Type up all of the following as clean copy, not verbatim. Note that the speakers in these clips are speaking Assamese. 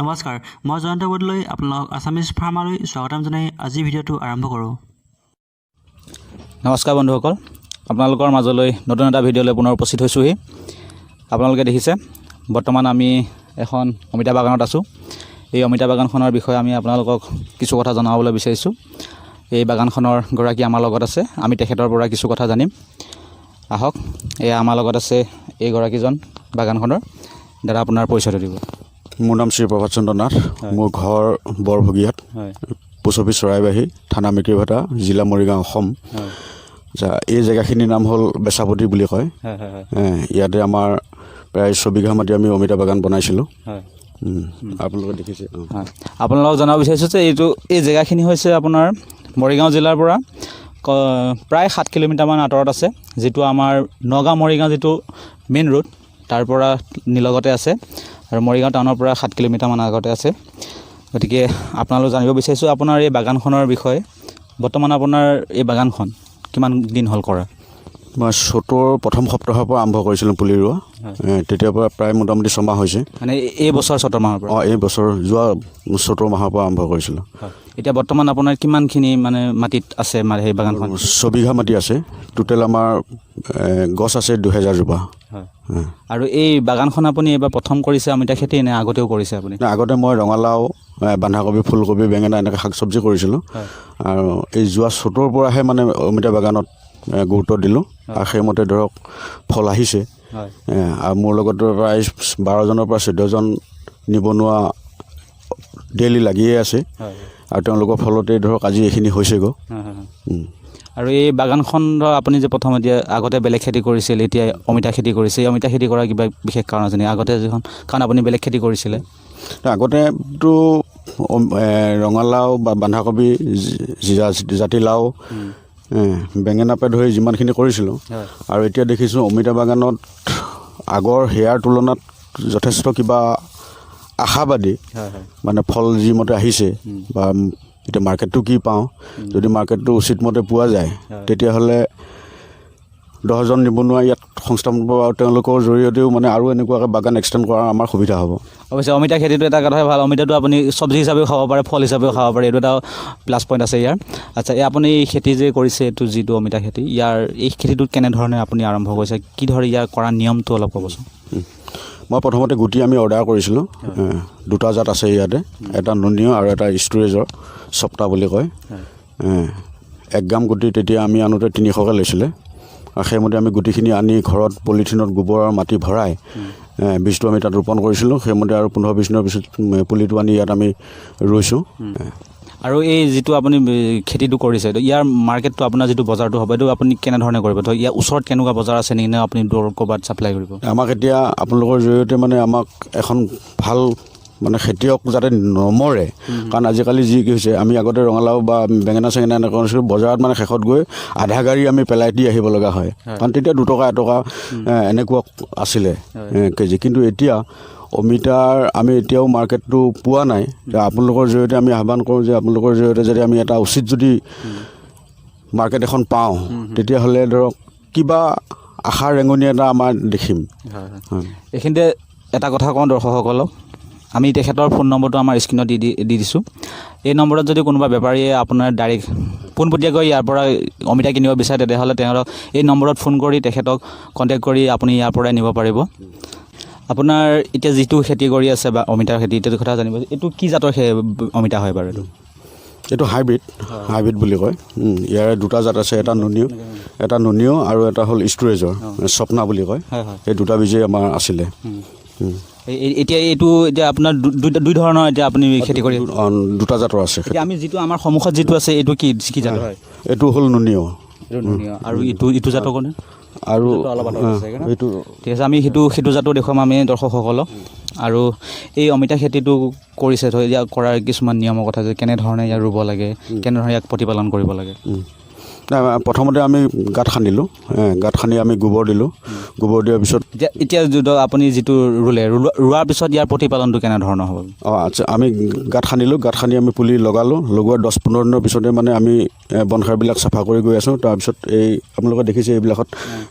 নমস্কাৰ, মই জয়ন্ত বৰদলৈ, আপোনালোকক আছামিজ ফাৰ্মালৈ স্বাগতম জনাই আজি ভিডিঅ'টো আৰম্ভ কৰোঁ। নমস্কাৰ বন্ধুসকল, আপোনালোকৰ মাজলৈ নতুন এটা ভিডিঅ'লৈ পুনৰ উপস্থিত হৈছোঁহি। আপোনালোকে দেখিছে, বৰ্তমান আমি এখন অমিতা বাগানত আছোঁ। এই অমিতা বাগানখনৰ বিষয়ে আমি আপোনালোকক কিছু কথা জনাবলৈ বিচাৰিছোঁ। এই বাগানখনৰ গৰাকী আমাৰ লগত আছে, আমি তেখেতৰ পৰা কিছু কথা জানিম। আহক, এয়া আমাৰ লগত আছে এই গৰাকীজন বাগানখনৰ। দাদা, আপোনাৰ পৰিচয়টো দিব। মোৰ নাম শ্ৰী প্ৰভাত চন্দ্ৰ নাথ। মোৰ ঘৰ বৰভগীয়াত, পোষ্ট অফিচ চৰাইবাহী, থানা মিকিৰভেটা, জিলা মৰিগাঁও, অসম। আচ্ছা, এই জেগাখিনিৰ নাম হ'ল বেচাপতি বুলি কয়। হয় হয় হয় ইয়াতে আমাৰ প্ৰায় 6 বিঘা মাটি আমি অমিতা বাগান বনাইছিলোঁ। আপোনালোকে দেখিছে, অঁ। হয়, আপোনালোকক জনাব বিচাৰিছোঁ যে এই জেগাখিনি হৈছে আপোনাৰ মৰিগাঁও জিলাৰ পৰা প্ৰায় 7 কিলোমিটাৰমান আঁতৰত আছে, যিটো আমাৰ নগাঁও মৰিগাঁও যিটো মেইন ৰোড, তাৰ পৰা নিলগতে আছে আৰু মৰিগাঁও টাউনৰ পৰা 7 কিলোমিটাৰমান আগতে আছে। গতিকে আপোনালোক জানিব বিচাৰিছোঁ আপোনাৰ এই বাগানখনৰ বিষয়ে। বৰ্তমান আপোনাৰ এই বাগানখন কিমান দিন হ'ল কৰা? মই চ'তৰ প্ৰথম সপ্তাহৰ পৰা আৰম্ভ কৰিছিলোঁ পুলি ৰোৱা। তেতিয়াৰ পৰা প্ৰায় মোটামুটি 6 মাহ হৈছে। মানে এই বছৰ চ'তৰ মাহৰ পৰা? অঁ, এই বছৰ যোৱা চ'তৰ মাহৰ পৰা আৰম্ভ কৰিছিলোঁ। এতিয়া বৰ্তমান আপোনাৰ কিমানখিনি মানে মাটিত আছে, মানে সেই বাগানখন? 6 বিঘা মাটি আছে। টোটেল আমাৰ গছ আছে 2000 জোপা। আৰু এই বাগানখন আপুনি এইবাৰ প্ৰথম কৰিছে অমিতা খেতি নে আগতেও কৰিছে আপুনি? নাই, আগতে মই ৰঙালাও, বন্ধাকবি, ফুলকবি, বেঙেনা, এনেকৈ শাক চব্জি কৰিছিলোঁ। আৰু এই যোৱা চ'তৰ পৰাহে মানে অমিতা বাগানত গুৰুত্ব দিলোঁ আৰু সেইমতে ধৰক ফল আহিছে। আৰু মোৰ লগতো প্ৰায় 12জনৰ পৰা 14জন নিবনুৱা ডেইলি লাগিয়ে আছে আৰু তেওঁলোকৰ ফলতেই ধৰক আজি এইখিনি হৈছেগৈ। আৰু এই বাগানখন ধৰক আপুনি যে প্ৰথম এতিয়া আগতে বেলেগ খেতি কৰিছিল, এতিয়া অমিতা খেতি কৰিছে, এই অমিতা খেতি কৰাৰ কিবা বিশেষ কাৰণ আছে নেকি? আগতে যিখন, কাৰণ আপুনি বেলেগ খেতি কৰিছিলে। আগতেতো ৰঙালাও বা বন্ধাকবি, জাতিলাও, বেঙেনাৰ পৰা ধৰি যিমানখিনি কৰিছিলোঁ আৰু এতিয়া দেখিছোঁ অমিতা বাগানত আগৰ সেয়াৰ তুলনাত যথেষ্ট কিবা আশাবাদী, হয় হয় মানে ফল যিমতে আহিছে বা এতিয়া মাৰ্কেটটো কি পাওঁ, যদি মাৰ্কেটটো উচিত মতে পোৱা যায়, তেতিয়াহ'লে 10জন নিবনুৱা ইয়াত সংস্থাপন পাব আৰু তেওঁলোকৰ জৰিয়তেও মানে আৰু এনেকুৱাকৈ বাগান এক্সটেণ্ড কৰাৰ আমাৰ সুবিধা হ'ব। অৱশ্যে অমিতা খেতিটো এটা কথাই ভাল, অমিতাটো আপুনি চব্জি হিচাপেও খাব পাৰে, ফল হিচাপেও খাব পাৰে। এইটো এটা প্লাছ পইণ্ট আছে ইয়াৰ। আচ্ছা, এই আপুনি খেতি যে কৰিছে, এইটো যিটো অমিতা খেতি, ইয়াৰ এই খেতিটো কেনেধৰণে আপুনি আৰম্ভ কৰিছে, কি ধৰে, ইয়াৰ কৰা নিয়মটো অলপ ক'বচোন। মই প্ৰথমতে গুটি আমি অৰ্ডাৰ কৰিছিলোঁ। দুটা জাত আছে ইয়াতে, এটা নুনীয় আৰু এটা ষ্ট'ৰেজৰ চপ্তা বুলি কয়। 1 গ্ৰাম গুটি তেতিয়া আমি আনোতে 300কৈ লৈছিলে আৰু সেইমতে আমি গুটিখিনি আনি ঘৰত পলিথিনত গোবৰ আৰু মাটি ভৰাই বীজটো আমি তাত ৰোপণ কৰিছিলোঁ। সেইমতে আৰু 15-20 দিনৰ পিছত পুলিটো আনি ইয়াত আমি ৰুইছোঁ। আৰু এই যিটো আপুনি খেতিটো কৰিছে, এইটো ইয়াৰ মাৰ্কেটটো, আপোনাৰ যিটো বজাৰটো হ'ব, এইটো আপুনি কেনেধৰণে কৰিব? ধৰক ইয়াৰ ওচৰত কেনেকুৱা বজাৰ আছে নেকি, নে আপুনি দূৰ ক'ৰবাত ছাপ্লাই কৰিব? আমাক এতিয়া আপোনালোকৰ জৰিয়তে মানে আমাক এখন ভাল মানে খেতিয়ক যাতে নমৰে, কাৰণ আজিকালি যি কি হৈছে, আমি আগতে ৰঙালাও বা বেঙেনা চেঙেনা এনেকুৱা কৰিছিলোঁ, বজাৰত মানে শেষত গৈ আধা গাড়ী আমি পেলাই দি আহিব লগা হয়, কাৰণ তেতিয়া 2 টকা 1 টকা এনেকুৱা আছিলে কেজি। কিন্তু এতিয়া অমিতাৰ আমি এতিয়াও মাৰ্কেটটো পোৱা নাই। এতিয়া আপোনালোকৰ জৰিয়তে আমি আহ্বান কৰোঁ যে আপোনালোকৰ জৰিয়তে যদি আমি এটা উচিত যদি মাৰ্কেট এখন পাওঁ, তেতিয়াহ'লে ধৰক কিবা আশাৰ ৰেঙনি এটা আমাৰ দেখিম। হয়। এইখিনিতে এটা কথা কওঁ দৰ্শকসকলক, আমি তেখেতৰ ফোন নম্বৰটো আমাৰ স্ক্ৰীণত দি দি দি দিছোঁ। এই নম্বৰত যদি কোনোবা বেপাৰীয়ে আপোনাৰ ডাইৰেক্ট পোনপটীয়াকৈ ইয়াৰ পৰা অমিতা কিনিব বিচাৰে, তেতিয়াহ'লে তেওঁলোক এই নম্বৰত ফোন কৰি তেখেতক কণ্টেক্ট কৰি আপুনি ইয়াৰ পৰাই নিব পাৰিব। আপোনাৰ এতিয়া যিটো খেতি কৰি আছে বা অমিতাৰ খেতি, এইটো কথা জানিব, এইটো কি জাতৰ অমিতা হয় বাৰু এইটো? এইটো হাইব্ৰিড, হাইব্ৰিড বুলি কয়। ইয়াৰে দুটা জাত আছে, এটা নুনিও আৰু এটা হ'ল ষ্ট'ৰেজৰ স্বপ্না বুলি কয়। হয় হয় এই দুটা বীজেই আমাৰ আছিলে। এতিয়া এইটো এতিয়া আপোনাৰ দুই ধৰণৰ এতিয়া আপুনি খেতি কৰি অঁ, দুটা জাতৰ আছে। এতিয়া আমি যিটো আমাৰ সন্মুখত যিটো আছে, এইটো কি কি জাতৰ হয়? এইটো হ'ল নুনিও। এইটো নুনিও। আৰু ইটো জাতৰ কোনে? আৰু অলপ আঁতৰত আছে চাগে ন? এইটো। ঠিক আছে, আমি সেইটো জাতো দেখুৱাম আমি দৰ্শকসকলক। আৰু এই অমিতা খেতিটো কৰিছে, ধৰ ইয়াক কৰাৰ কিছুমান নিয়মৰ কথা যে কেনেধৰণে ইয়াক ৰুব লাগে, কেনেধৰণে ইয়াক প্ৰতিপালন কৰিব লাগে। নাই, প্ৰথমতে আমি গাঁত খান্দিলোঁ, গাঁত খান্দি আমি গোবৰ দিলোঁ। গোবৰ দিয়াৰ পিছত এতিয়া এতিয়া যিটো আপুনি যিটো ৰুলে, ৰোৱাৰ পিছত ইয়াৰ প্ৰতিপালনটো কেনেধৰণৰ হ'ব? অঁ আচ্ছা, আমি গাঁত খান্দিলোঁ, গাঁত খান্দি আমি পুলি লগালোঁ। লগোৱাৰ 10-15 দিনৰ পিছতে মানে আমি বনসাৰবিলাক চাফা কৰি গৈ আছোঁ। তাৰপিছত এই আপোনালোকে দেখিছে এইবিলাকত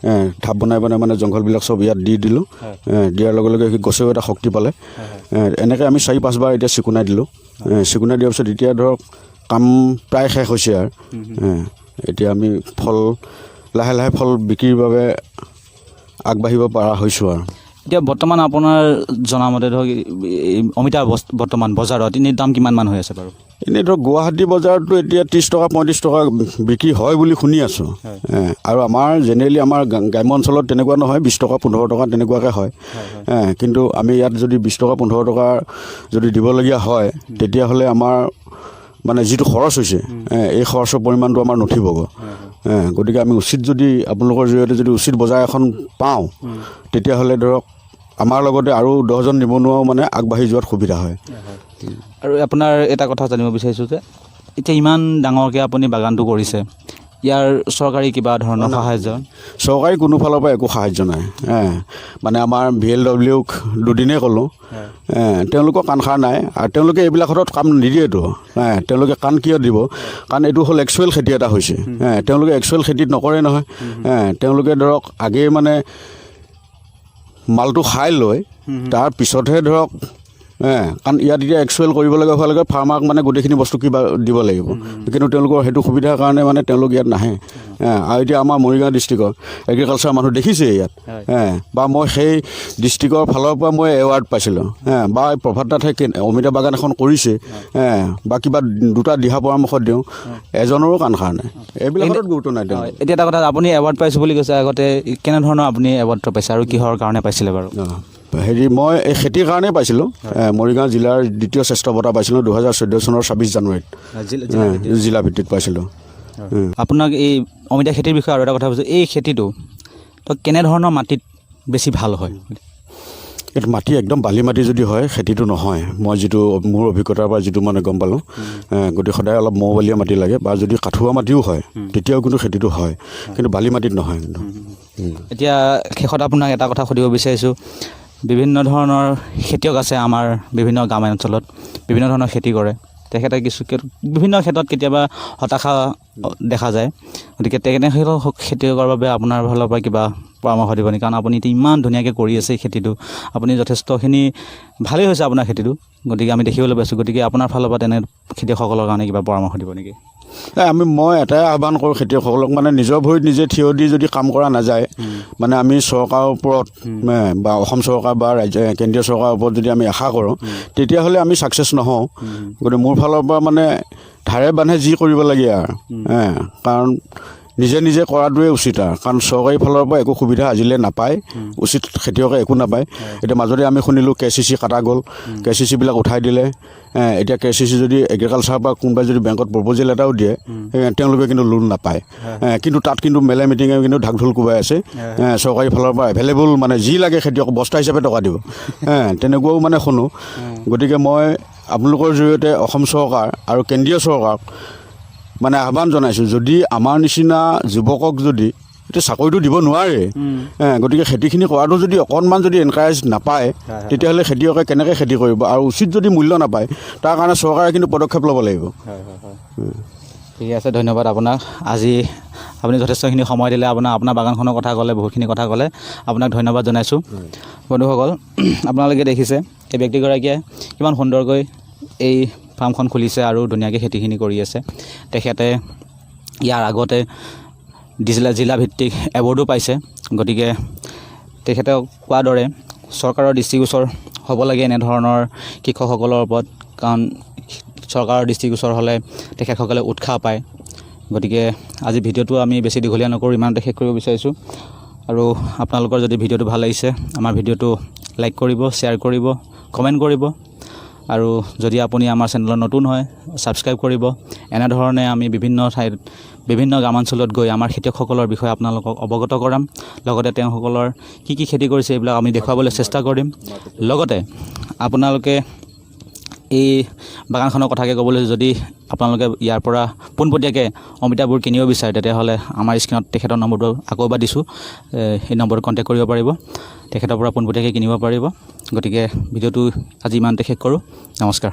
ঢাপ বনাই বনাই মানে জংঘলবিলাক চব ইয়াত দি দিলোঁ। দিয়াৰ লগে লগে সেই গছেও এটা শক্তি পালে। এনেকৈ আমি 4-5 বাৰ এতিয়া চিকুণাই দিলোঁ। চিকুণাই দিয়াৰ পিছত এতিয়া ধৰক কাম প্ৰায় শেষ হৈছে আৰু এতিয়া আমি ফল লাহে লাহে ফল বিক্ৰীৰ বাবে আগবাঢ়িব পৰা হৈছোঁ আৰু। এতিয়া বৰ্তমান আপোনাৰ জনামতে ধৰক এই অমিতা বৰ্তমান বজাৰত এনেই দাম কিমান মান হৈ আছে বাৰু? এনেই ধৰক গুৱাহাটী বজাৰততো এতিয়া 30 টকা 35 টকা বিক্ৰী হয় বুলি শুনি আছোঁ। আৰু আমাৰ জেনেৰেলি আমাৰ গ্ৰাম্য অঞ্চলত তেনেকুৱা নহয়, 20 টকা 15 টকা তেনেকুৱাকৈ হয়। কিন্তু আমি ইয়াত যদি 20 টকা 15 টকা যদি দিবলগীয়া হয়, তেতিয়াহ'লে আমাৰ মানে যিটো খৰচ হৈছে, এই খৰচৰ পৰিমাণটো আমাৰ নুঠিবগৈ। গতিকে আমি উচিত যদি আপোনালোকৰ জৰিয়তে যদি উচিত বজাৰ এখন পাওঁ, তেতিয়াহ'লে ধৰক আমাৰ লগতে আৰু 10জন নিবনুৱাও মানে আগবাঢ়ি যোৱাত সুবিধা হয়। আৰু আপোনাৰ এটা কথা জানিব বিচাৰিছোঁ যে এতিয়া ইমান ডাঙৰকৈ আপুনি বাগানটো কৰিছে, ইয়াৰ চৰকাৰী কিবা ধৰণৰ সাহাৰ্য? চৰকাৰী কোনো ফালৰ পৰা একো সাহাৰ্য নাই। মানে আমাৰ ভিএলডব্লিউক দুদিনেই ক'লোঁ, তেওঁলোকৰ কাণসাৰ নাই আৰু তেওঁলোকে এইবিলাকত কাম নিদিয়েতো। তেওঁলোকে কাণ কিয় দিব? কাৰণ এইটো হ'ল একচুৱেল খেতি এটা হৈছে। তেওঁলোকে একচুৱেল খেতিত নকৰে নহয়। তেওঁলোকে ধৰক আগেয়ে মানে মালটো খাই লৈ তাৰ পিছতহে ধৰক, কাৰণ ইয়াত এতিয়া একচুৱেল কৰিব লগা হোৱাৰ লগে ফাৰ্মাৰক মানে গোটেইখিনি বস্তু কিবা দিব লাগিব, কিন্তু তেওঁলোকৰ সেইটো সুবিধাৰ কাৰণে মানে তেওঁলোক ইয়াত নাহে। আৰু এতিয়া আমাৰ মৰিগাঁও ডিষ্ট্ৰিক্টৰ এগ্ৰিকালচাৰ মানুহ দেখিছে ইয়াত, বা মই সেই ডিষ্ট্ৰিক্টৰ ফালৰ পৰা মই এৱাৰ্ড পাইছিলোঁ, বা প্ৰভাত নাথে অমিতা বাগান এখন কৰিছে, বা কিবা দুটা দিহা পৰামৰ্শ দিওঁ, এজনৰো কাণসাৰ নাই, এইবিলাকত গুৰুত্ব নাই তেওঁলোকৰ। এতিয়া এটা কথা, আপুনি এৱাৰ্ড পাইছোঁ বুলি কৈছে আগতে, কেনেধৰণৰ আপুনি এৱাৰ্ডটো পাইছে আৰু কিহৰ কাৰণে পাইছিলে বাৰু? হেৰি, মই এই খেতিৰ কাৰণেই পাইছিলোঁ। মৰিগাঁও জিলাৰ দ্বিতীয় শ্ৰেষ্ঠ বঁটা পাইছিলোঁ 2014 চনৰ 26 জানুৱাৰীত, জিলা ভিত্তিত পাইছিলোঁ। আপোনাক এই অমিতা খেতিৰ বিষয়ে আৰু এটা কথা কৈছোঁ, এই খেতিটো তো কেনেধৰণৰ মাটিত বেছি ভাল হয়? এইটো মাটি একদম বালি মাটি যদি হয় খেতিটো নহয়। মই যিটো মোৰ অভিজ্ঞতাৰ পৰা যিটো মানে গম পালোঁ, গতিকে সদায় অলপ মৌবালীয়া মাটি লাগে, বা যদি কাঠুৱা মাটিও হয় তেতিয়াও কিন্তু খেতিটো হয়, কিন্তু বালি মাটিত নহয় কিন্তু। এতিয়া শেষত আপোনাক এটা কথা সুধিব বিচাৰিছোঁ, বিভিন্ন ধৰণৰ খেতিয়ক আছে আমাৰ বিভিন্ন গ্ৰাম্যাঞ্চলত, বিভিন্ন ধৰণৰ খেতি কৰে, তেখেতে কিছু বিভিন্ন ক্ষেত্ৰত কেতিয়াবা হতাশা দেখা যায়, গতিকে তেনে খেতিয়কৰ বাবে আপোনাৰ ফালৰ পৰা কিবা পৰামৰ্শ দিব নেকি? কাৰণ আপুনি এতিয়া ইমান ধুনীয়াকৈ কৰি আছে এই খেতিটো, আপুনি যথেষ্টখিনি ভালেই হৈছে আপোনাৰ খেতিটো, গতিকে আমি দেখিবলৈ পাইছোঁ, গতিকে আপোনাৰ ফালৰ পৰা তেনে খেতিয়কসকলৰ কাৰণে কিবা পৰামৰ্শ দিব নেকি? মই এটাই আহ্বান কৰোঁ খেতিয়কসকলক, মানে নিজৰ ভৰিত নিজে থিয় দি যদি কাম কৰা নাযায়, মানে আমি চৰকাৰৰ ওপৰত বা অসম চৰকাৰ বা ৰাজ্য কেন্দ্ৰীয় চৰকাৰৰ ওপৰত যদি আমি আশা কৰোঁ, তেতিয়াহ'লে আমি ছাকচেছ নহওঁ। গতিকে মোৰ ফালৰ পৰা মানে ধাৰে বান্ধে যি কৰিব লাগে আৰু, কাৰণ নিজে নিজে কৰাটোৱে উচিত আৰু, কাৰণ চৰকাৰী ফালৰ পৰা একো সুবিধা আজিলৈ নাপায়, উচিত খেতিয়কে একো নাপায়। এতিয়া মাজতে আমি শুনিলোঁ কেচিচি কটা গ'ল, কেচিচিবিলাক উঠাই দিলে। এতিয়া কেচিচি যদি এগ্ৰিকালচাৰৰ পৰা কোনোবাই যদি বেংকত প্ৰপ'জেল এটাও দিয়ে, তেওঁলোকে কিন্তু লোন নাপায়। কিন্তু তাত কিন্তু মেলে মিটিঙে কিন্তু ঢাক ঢোল কোবাই আছে, চৰকাৰী ফালৰ পৰা এভেইলেবল মানে যি লাগে খেতিয়ক বস্তা হিচাপে টকা দিব, তেনেকুৱাও মানে শুনো। গতিকে মই আপোনালোকৰ জৰিয়তে অসম চৰকাৰ আৰু কেন্দ্ৰীয় চৰকাৰক মানে আহ্বান জনাইছোঁ, যদি আমাৰ নিচিনা যুৱকক যদি এতিয়া চাকৰিটো দিব নোৱাৰে, গতিকে খেতিখিনি কৰাটো যদি অকণমান যদি এনকাৰেজ নাপায়, তেতিয়াহ'লে খেতিয়কে কেনেকৈ খেতি কৰিব? আৰু উচিত যদি মূল্য নাপায়, তাৰ কাৰণে চৰকাৰে কিন্তু পদক্ষেপ ল'ব লাগিব। ঠিক আছে, ধন্যবাদ আপোনাক। আজি আপুনি যথেষ্টখিনি সময় দিলে, আপোনাৰ বাগানখনৰ কথা ক'লে, বহুতখিনি কথা ক'লে, আপোনাক ধন্যবাদ জনাইছোঁ। বন্ধুসকল, আপোনালোকে দেখিছে এই ব্যক্তিগৰাকীয়ে কিমান সুন্দৰকৈ এই ফাৰ্মখন খুলিছে আৰু ধুনীয়াকৈ খেতিখিনি কৰি আছে। তেখেতে ইয়াৰ আগতে জিলাভিত্তিক এৱাৰ্ডো পাইছে। গতিকে তেখেতে কোৱাৰ দৰে চৰকাৰৰ দৃষ্টিগোচৰ হ'ব লাগে এনেধৰণৰ কৃষকসকলৰ ওপৰত, কাৰণ চৰকাৰৰ দৃষ্টিগোচৰ হ'লে তেখেতসকলে উৎসাহ পায়। গতিকে আজি ভিডিঅ'টো আমি বেছি দীঘলীয়া নকৰোঁ, ইমানতে শেষ কৰিব বিচাৰিছোঁ। আৰু আপোনালোকৰ যদি ভিডিঅ'টো ভাল লাগিছে, আমাৰ ভিডিঅ'টো লাইক কৰিব, শ্বেয়াৰ কৰিব, কমেণ্ট কৰিব, আৰু যদি আপুনি আমাৰ চেনেলত নতুন হয় ছাবস্ক্ৰাইব কৰিব। এনেধৰণে আমি বিভিন্ন ঠাইত বিভিন্ন গ্ৰামাঞ্চলত গৈ আমাৰ খেতিয়কসকলৰ বিষয়ে আপোনালোকক অৱগত কৰাম, লগতে তেওঁসকলৰ কি কি খেতি কৰিছে এইবিলাক আমি দেখুৱাবলৈ চেষ্টা কৰিম। লগতে আপোনালোকে এই বাগানখনৰ কথাকে ক'বলৈ যদি আপোনালোকে ইয়াৰ পৰা পোনপটীয়াকৈ অমিতাবোৰ কিনিব বিচাৰে, তেতিয়াহ'লে আমাৰ স্ক্ৰীণত তেখেতৰ নম্বৰটো আকৌ এবাৰ দিছোঁ। সেই নম্বৰটো কণ্টেক্ট কৰিব পাৰিব, তেখেতৰ পৰা পোনপটীয়াকৈ কিনিব পাৰিব। গতিকে ভিডিঅ'টো আজি ইমানতে শেষ কৰোঁ। নমস্কাৰ।